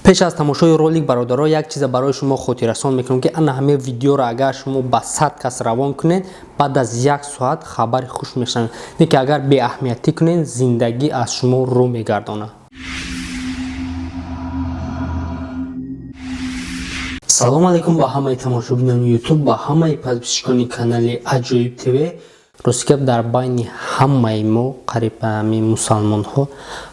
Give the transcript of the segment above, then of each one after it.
Пеш аз тамошои ролик, бародаро, як чиза барои шумо хотиррасон мекунам, ки ана ҳамин видеоро агар шумо ба 100 кас равон кунед, баъд аз як соат хабари хуш мешавед. Не ки агар беаҳамиятӣ кунед, зиндагӣ аз шумо рӯ мегардонад. Салом алайкум ба ҳамаи тамошобинони Ютуб, ба ҳамаи подписчикони канали Аҷоиб ТВ. Рости гап, дар байни ҳамаи мо, қариб ҳамин мусалмонҳо,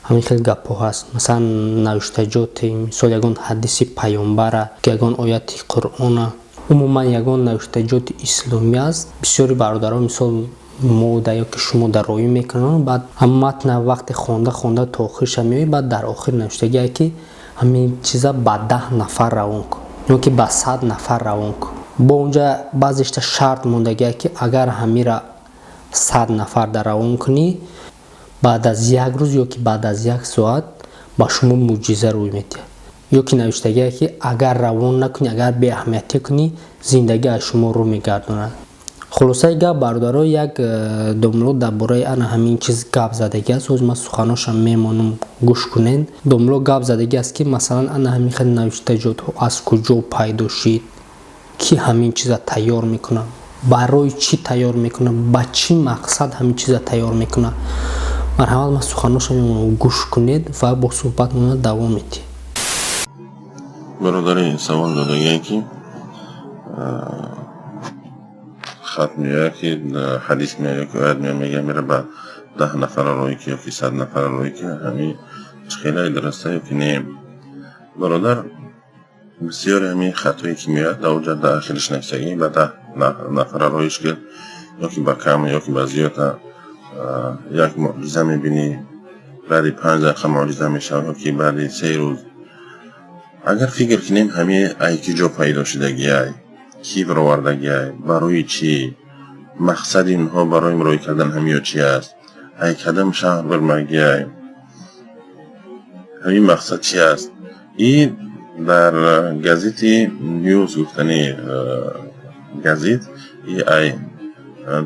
ҳамин хел гапҳо ҳаст. Масалан, навиштаҷоте, мисол, ягон ҳадиси паёмбара, ягон ояти Қуръона, умуман ягон навиштаҷоти исломӣ аст. Бисёри бародаро, мисол, мода ё ки шумо дар роӣ мекунанд, баъд ҳам матна вақте хонда хонда то охирша меоӣ, баъд дар охир навиштагие, ки ҳамин чиза ба 10 нафар равон кун ё ки ба 100 нафар равон кун. Бо унҷа баъзешта шарт мондагие, ки агар ҳамира 100 нафар дар равон кунӣ, баъд аз як рӯз ё ки баъд аз як соат ба шумо мӯъҷиза рӯй медиҳад, ё ки навиштагие, ки агар равон накунӣ, агар беаҳамиятӣ кунӣ, зиндагӣ аз шумо рӯ мегардонад. Хулосаи гап, бародаро, як домло дар бораи ана ҳамин чиз гап задагӣ аст. Ҳозир ман суханоша мемонам, гӯш кунед. Домло гап задагӣ аст, ки масалан, ана ҳамин хел навиштаҷотҳо аз куҷо пайдо шид, ки ҳамин чиза тайёр мекунад, барои чӣ тайёр мекунад, ба чӣ мақсад ҳамин чиза тайёр мекунад. Марҳамат, ман суханоша мемонам, гӯш кунед ва бо суҳбатмона давом медиҳем. Бародари савол додагие, ки хат меояд, ки ҳадис меояд, ки оят меояд, мега, мера ба 10 нафара рӯй ки ёки 100 нафара рӯй ки, ҳамин хеле дуруста ё ки не? Бародар, бисёре ҳамин хатое ки меояд, дар оҷа дар ахириш нависагӣ ба 10 нафара роиш кард, ё ки ба кам, ё ки ба зиёда, як мӯъҷиза мебинӣ, баъди 5 дақиқа мӯъҷиза мешавад ё ки баъди 3 рӯз. Агар фикр кунем, ҳамин ай ки ҷо пайдо шудагиай, кӣ баровардагиай, барои чӣ, мақсади инҳо барои рӯй кардан ҳамиё чи аст, ай кадом шаҳр бирмагиай, ҳамин мақсад чи аст? И дар газети Ньюс гуфтани газет и ай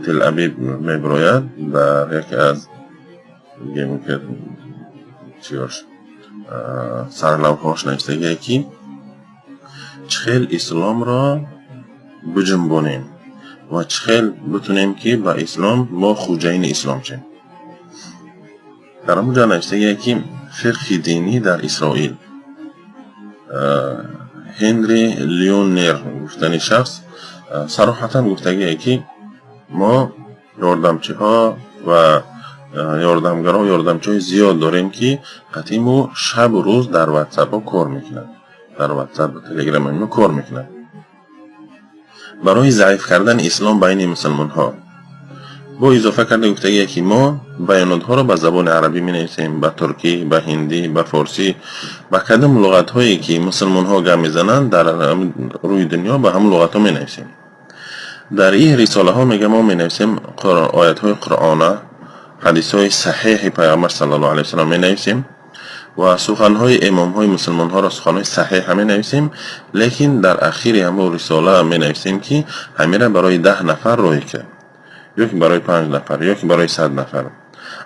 Тел-Абиб мебирояд, дар яке аз чиёш сарлавҳош навистагие, ки чӣ хел исломро биҷунбонем ва чӣ хел битунем, ки ба ислом мо хуҷаини ислом шем. Дар ҳамон ҷо навистагие, ки фиқҳи динӣ дар Исроил, Ҳенри Лионер гуфтани шахс сароҳатан гуфтагие, ки мо ёрдамчиҳо ва ёрдамгаро, ёрдамчиҳои зиёд дорем, ки қатъи мо шабу рӯз дар Ватсапҳо кор мекунанд, дар Ватсап, Телеграм ино кор мекунанд барои заиф кардани ислом байни мусулмонҳо. Бо изофа карда гуфтагие, ки мо баёнотҳоро ба забони арабӣ менависем, ба туркӣ, ба ҳиндӣ, ба форсӣ, ба кадом луғатҳое ки мусулмонҳо гап мезананд дар рӯи дунё, ба ҳамон луғатҳо менависем. Дар ин рисолаҳо, мега, мо менависем оятҳои Қуръона, ҳадисҳои саҳеҳи Пайғамбар саллаллоҳу алайҳи васаллам менависем ва суханҳои имомҳои мусулмонҳоро, суханҳои саҳеҳа менависем, лекин дар ахири ҳамон рисола менависем, ки ҳамира барои 10 нафар роҳӣ кард, ё ки барои 5 нафар, ё ки барои 100 нафар.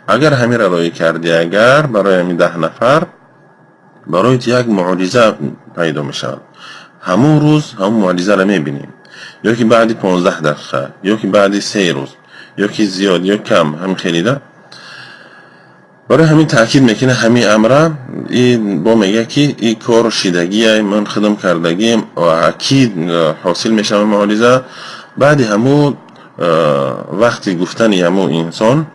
Агар ҳамира роҳӣ кардӣ, агар барои ҳамин 10 нафар, барои ту як муъҷиза пайдо мешавад. Ҳамон рӯз ҳамон муъҷизаро мебинем, ё ки баъди 15 дақиқа, ё ки баъди 3 рӯз, ё ки зиёд ё кам, ҳамин хелида. Барои ҳамин таъкид мекунад ҳамин амра. И бо мега, ки и кор шидагиай, ман худам кардагием ва акид ҳосил мешавад муъҷиза. Баъди ҳамун вақти гуфтани ҳамун инсон,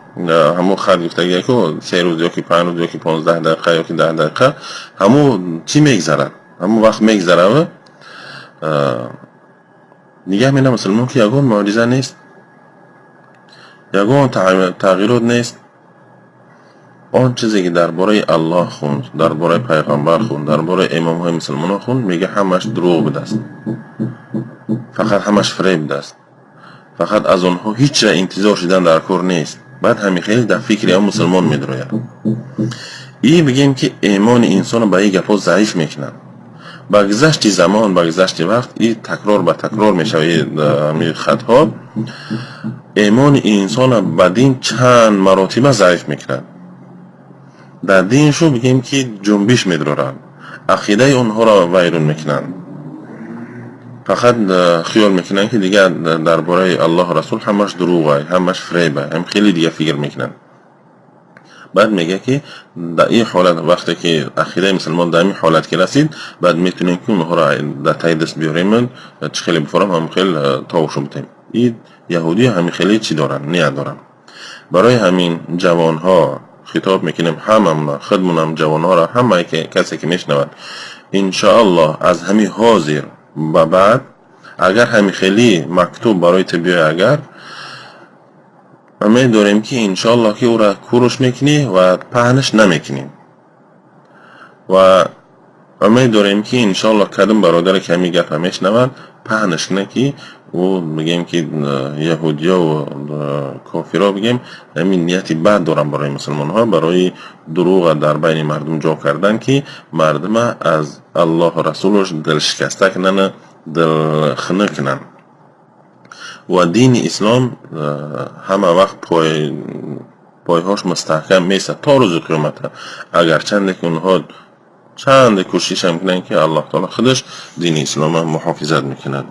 ҳамун хат гуфтагия, ку 3 рӯз, ё ки 5 рӯз, ё ки 15 дақиқа, ё ки 10 дақиқа, ҳамун чӣ мегзарад, ҳамун вақт мегзарад, нигаҳ мена мусулмон, ки ягон муъҷиза нест, ягон тағйирот нест. Он чизе ки дар бораи Аллоҳ хунд, дар бораи пайғамбар хунд, дар бораи имомҳои мусулмонон хунд, мега, ҳамаш дурӯғ будааст, фақат ҳамаш фиреб будааст, фақат аз онҳо ҳеҷ интизор шудан дар кор нест. Баъд ҳамин хел дар фикри ҳам мусулмон медарояд. И бигем, ки имони инсонро ба ин гапҳо заиф мекунанд. Ба гузашти замон, ба гузашти вақт, и такрор ба такрор мешавад ҳамин хатҳо, имони инсонро ба дин чанд маротиба заиф мекунад. Дар диншу, бигем, ки ҷунбиш медоранд. Ақидаи онҳоро вайрон мекунанд. Фақат хиёл мекунанд, ки дигар дар бораи Аллоҳу Расул ҳамаш дурӯғай, ҳамаш фиребай, ҳам хеле дига фикр мекунанд. Баъд мегӯяд, ки дар ин ҳолат, вақте ки ақидаи мусулмон дар ҳамин ҳолат ки расид, баъд метавонем, ки онҳоро дар таи даст биёрем, чӣ хеле бифорам, ҳамин хел товушу битем. Ин яҳудӣ ҳамин хеле чӣ доранд, ният доранд. Барои ҳамин ҷавонҳо хитоб мекунем, ҳамамона, худмонам, ҷавонҳоро, ҳамае касе ки мешунавад, иншоаллоҳ, аз ҳамин ҳозир ба баъд, агар ҳамин хеле мактуб барои ту биёяд, агар медорем, ки иншоаллоҳ, ки ӯра куруш мекунӣ ва паҳнаш намекунӣ. Ва умед дорем, ки иншоаллоҳ, кадом бародаре ки ҳамин гапа мешунавад, паҳнаш кунад, ки ӯ бигем, ки яҳудиёву кофиро, бигем, ҳамин нияти бад доранд барои мусулмонҳо, барои дурӯға дар байни мардум ҷо кардан, ки мардума аз Аллоҳу Расулаш дилшикаста кунанд, дилхунук кунанд. Ва дини ислом ҳама вақт пойҳош мустаҳкам меистад то рӯзи қиёмата, агарчанде ки онҳо чанде кӯшишам кунанд, ки Аллоҳ таоло худаш дини ислома муҳофизат мекунад.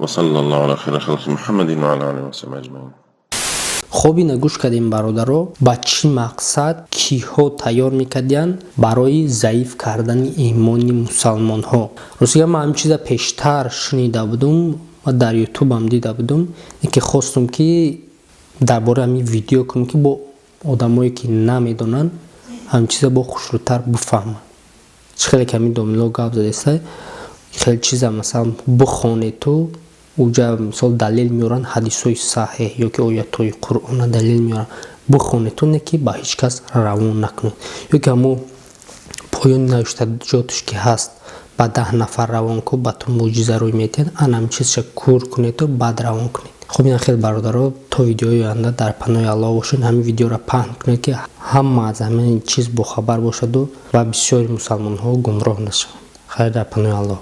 وصلى الله على خير خلق محمد وعلى آله وصحبه أجمعين. Хоб, ина гӯш кардем, бародаро, ба чӣ мақсад киҳо тайёр мекардиянд барои заиф кардани имони мусалмонҳо. Ростига, ман ҳамин чиза пештар шунида будум ва дар Ютубам дида будум, ки хостум, ки дар бораи ҳамин видео кунем, ки бо одамое ки намедонанд, ҳамин чиза бо хушрӯтар бифаҳманд. Чӣ хеле ки ҳамин домило гап задаиста, хеле чиза, масалан, бихонед, ту уҷа, мисол, далел меоранд, ҳадисҳои саҳеҳ ё ки оятҳои Қуръона далел меоранд, бихонед, не ки ба ҳеҷ кас равон накунед, ё ки ҳамо поёни навиштаҷотш ки ҳаст, ба 10 нафар равон ку, ба ту мӯъҷиза рӯй медиҳад, ана ҳамин чизша кур кунеду баъд равон кунед. Хуб, ина хел, бародаро, то видеои оянда дар паноҳи Аллоҳ бошед. Ҳамин видеоро паҳн кунед, ки ҳама аз ҳамин чиз бохабар бошаду ва бисёри мусалмонҳо гумроҳ нашаванд. Хайр, дар паноҳи Аллоҳ.